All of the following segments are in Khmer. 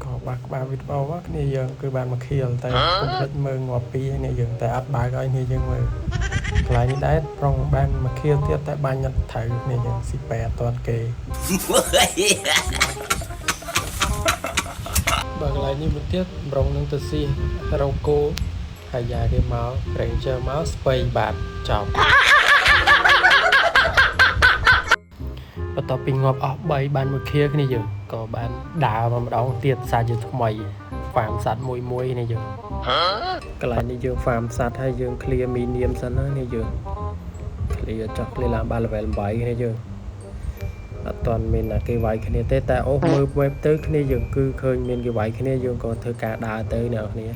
ក៏បាក់ក្បាលវីដេអូមកគ្នាយើងគឺបានមកខៀលតែកុំភ្លេចមើលងាប់ពីរគ្នាយើងតែអត់បើកឲ្យគ្នាយើងមើលកន្លែងនេះដែរប្រុងបានមកខៀលទៀតតែបាញ់អត់ត្រូវគ្នាយើងស៊ីប៉ែអត់ទាន់គេ បើកន្លែងនេះមួយទៀតប្រុងនឹងទៅស៊ីរ៉ូកូហើយយ៉ាគេមក Ranger មកស្ពៃបាទចប់បន្ទាប់ពីងាប់អស់3បានមួយខៀគ្នាយើងក៏បានដើរមកម្ដងទៀតសាជាថ្មីហ្វាមសត្វមួយមួយនេះយើងកន្លែងនេះយើងហ្វាមសត្វហើយយើង clear មីនាមសិនណានេះយើង clear ចោះ clear ឡើងបាន level 8គ្នាយើងអត់ទាន់មានណាគេវាយគ្នាទេតែអូសមើល web ទៅគ្នាយើងគឺឃើញមានគេវាយគ្នាយើងក៏ធ្វើការដើរទៅអ្នកគ្នា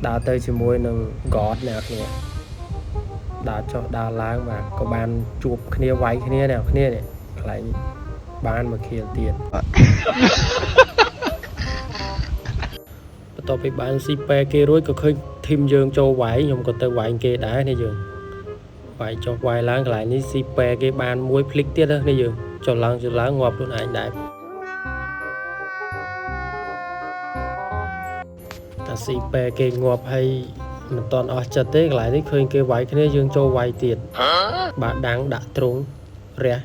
ដើរទៅជាមួយនឹង God អ្នកគ្នាដើរចុះដើរឡើងបាទក៏បានជួបគ្នាវាយគ្នាអ្នកគ្នានេះកន្លែងនេះបានមកខៀលទៀតបន្ទាប់ពីបានស៊ីប៉ែគេរួចក៏ឃើញធីមយើងចូលវាយខ្ញុំក៏ទៅវាយគេដែរនេះយើងវាយចុះវាយឡើងកន្លែងនេះស៊ីប៉ែគេបានមួយភ្លិកទៀតណានេះយើងចុះឡើងចុះឡើងងាប់ខ្លួនឯងដែរតែស៊ីប៉ែគេងាប់ហើយមិនតាន់អស់ចិត្តទេកន្លែងនេះឃើញគេវាយគ្នាយើងចូលវាយទៀតបាទដាំងដាក់ទ្រុងរះ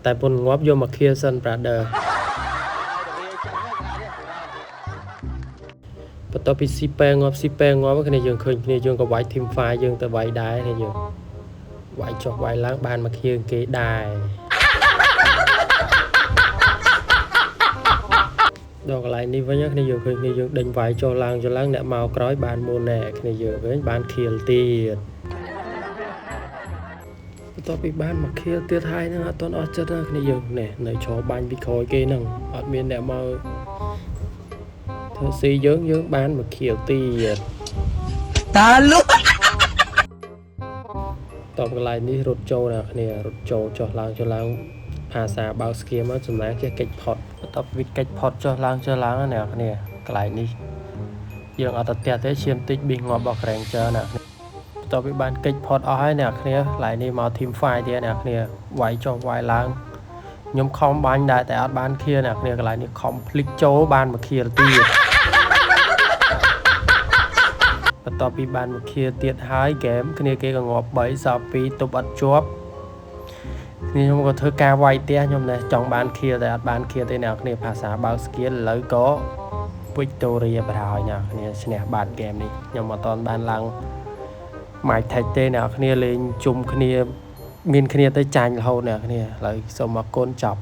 តែពុនងាប់យកមកខៀលសិន brother បន្ទាប់ពីស៊ីប៉ែងាប់ស៊ីប៉ែងាប់គ្នាយើងឃើញគ្នាយើងក៏វាយ team fire យើងទៅវាយដែរគ្នាយើងវាយចុះវាយឡើងបានមកខៀលគេដែរដល់កន្លែងនេះវិញគ្នាយើងឃើញគ្នាយើងដេញវាយចុះឡើងចុះឡើងអ្នកមកក្រោយបានមុនណែគ្នាយើងវិញបានខៀលទៀតបន្ទាប់ពីបានមកខៀលទៀតហើយនឹងអត់ទាន់អស់ចិត្តណាគ្នាយើងនេះនៅឈរបាញ់ពីក្រោយគេហ្នឹងអត់មានអ្នកមកធ្វើស៊ីយើងយើងបានមកខៀលទៀត តាលុះ តបកន្លែងនេះរត់ចូលអ្នកគ្នារត់ចូលចុះឡើងចុះឡើងភាសាបើកស្គៀមកសំណាងចេះកិច្ចផុតបន្ទាប់ពីកិច្ចផុតចុះឡើងចុះឡើងណាអ្នកគ្នាកន្លែងនេះយើងអត់ទៅផ្ទះទេឈាមតិចប៊ីសងាប់របស់ Granger អ្នកគ្នាបន្ទាប់ពីបានកិច្ចផុតអស់ហើយអ្នកគ្នាកន្លែងនេះមក team fight ទៀតអ្នកគ្នាវាយចុះវាយឡើងខ្ញុំខំបាញ់ដែរតែអត់បានខៀលអ្នកគ្នាកន្លែងនេះខំភ្លិចចូលបានមកខៀលទៀតបន្ទាប់ពីបានមកខៀលទៀតហើយហ្គេមគ្នាគេក៏ងាប់3សល់2ទប់អត់ជាប់គ្នាខ្ញុំក៏ធ្វើការវាយផ្ទះខ្ញុំនេះចង់បានខៀលតែអត់បានខៀលទេអ្នកគ្នាភាសាបើកស្គៀលឥឡូវក៏ Victoria បណ្ដោយអ្នកគ្នាឈ្នះបាទហ្គេមនេះខ្ញុំអត់ទាន់បានឡើង My Tech ទេអ្នកគ្នាលេងជុំគ្នាមានគ្នាទៅចាញ់រហូតអ្នកគ្នាឥឡូវសូមអរគុណចប់